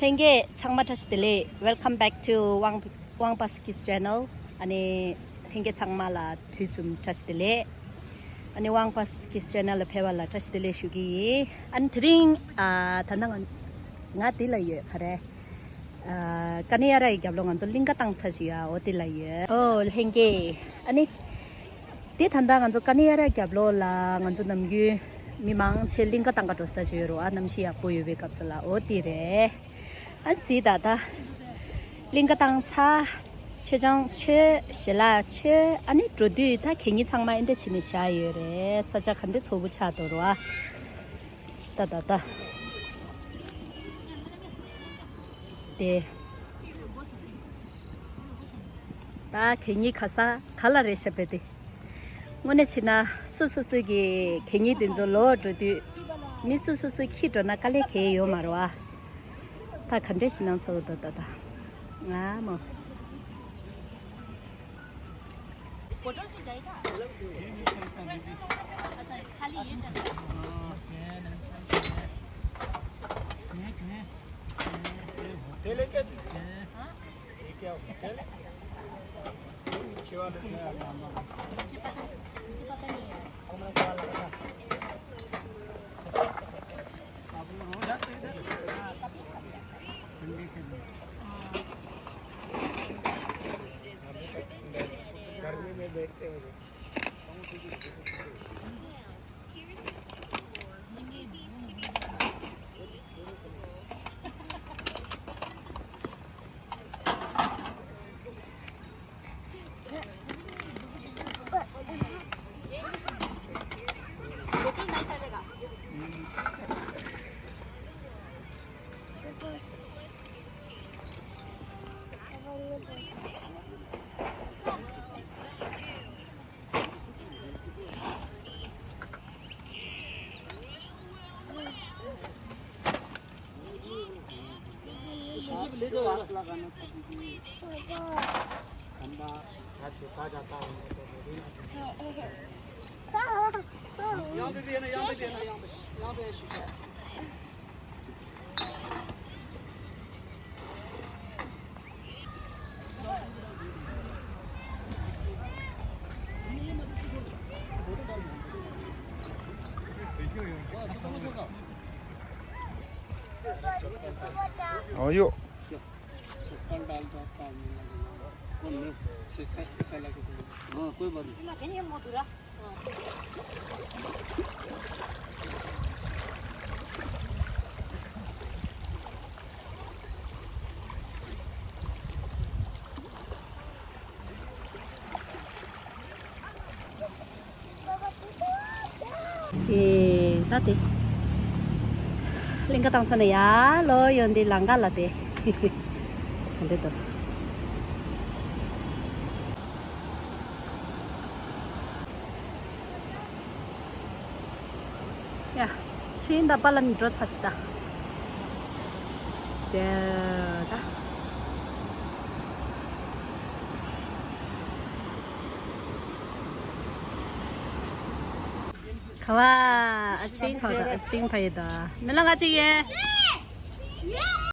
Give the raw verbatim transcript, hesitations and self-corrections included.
ལྷན་རྒྱས་ཚང་མ་བཀྲ་ཤིས་བདེ་ལེགས། Welcome back to Wang Wang Paskis channel. ཨ་ནི་ལྷན་རྒྱས་ཚང་མ་ལ་དུས་གསུམ་བཀྲ་ཤིས་བདེ་ལེགས། ཨ་ནི་Wang Paskis channel ལ་ཕེབས་པ་ལ་བཀྲ་ཤིས་བདེ་ལེགས་ཞུ་གི་ཡིན། ཨ་ནི་དེ་རིང་ཨ་ད་ནང་ང་འདི་ལ་ཡོད། ག་རེ། ཨ་ཀ་ནི་ཡ་ར་ཡི་རྒྱབ་ལོགས་ང་ཚོ་གླིང་ག་བཏང་ས་ཞིག་ཡོད། འོ་དེ་ལ་ཡོད། ཨོ་ལྷན་རྒྱས། ཨ་ནི། དེ་ད་ལྟ་ང་ཚོ་ཀ་ནི་ཡ་ར་རྒྱབ་ལོགས་ལ་ང་ཚོ་ནམ་རྒྱུན་མི་མང་ཆེ་གླིང་ག་བཏང་ག་འགྲོ་ས་ཅིག་ཡོད་རེད་བ། གནམ་གཤིས་ཡག་པོ་ཡོད་པའི་སྐབས་སུ་ལ། འོ་དེ་རེད། ཨ་སི་ད་ད་གླིང་ག་བཏང་ཚར། མཆོད་ཆང་མཆོད། ཞལ་ལག་མཆོད། ཨ་ནི་འགྲོ་དུས་ད་གད་སྙིགས་ཚང་མ་ཨེ་འདྲ་བྱས་ནས་བཞག་ཡོད་རེད། ས་ཆ་ག་འདྲ་འཚོ་བོ་ཆགས་འདུག་རེད་བ། ད་ད་ད། དེ། ད་གད་སྙིགས་ག་ས་ག་ལ་རེད་ཤག་པས་དེ། དངོས་གནས་བྱས་ན་སོ་སོ་སོ་གི་གད་སྙིགས་དེ་ཚོ་ལོག་འགྲོ་དུས་མི་སོ་སོ་སོ་འཁྱེར་འགྲོ་ན་དཀའ་ལས་གང་ཡང་ཡོད་མ་རེད་བ། ད་ག་འདྲས་ཤིག་སྣང་ཚོར་འདུག་ད་ད། ང་མོ། ཨ་ཡོ། चप्पल डाल दो, काम नहीं लगेगा। कौन नहीं? शीशा, शीशा लगे तो। हाँ, कोई बात नहीं। དེ་ད་དེ། གླིང་ག་བཏང་ས་ནས་ཡར་ལོག་ཡོང་དུས་ལམ་ཁ་ལ་དེ། ག་འདྲ་འདུག་ཡ། ཤིང་རྟ་པ་ལ་ནི་འགྲོ་ཚར་ཤི་ད། དེ་ད། ཁ་བ། ཨ་ཆིང་ཁ་བ་ད། ཨ་ཆིང་ཕ་ཡི་ད། མི་ལ་ང་ཅི་ཡེ།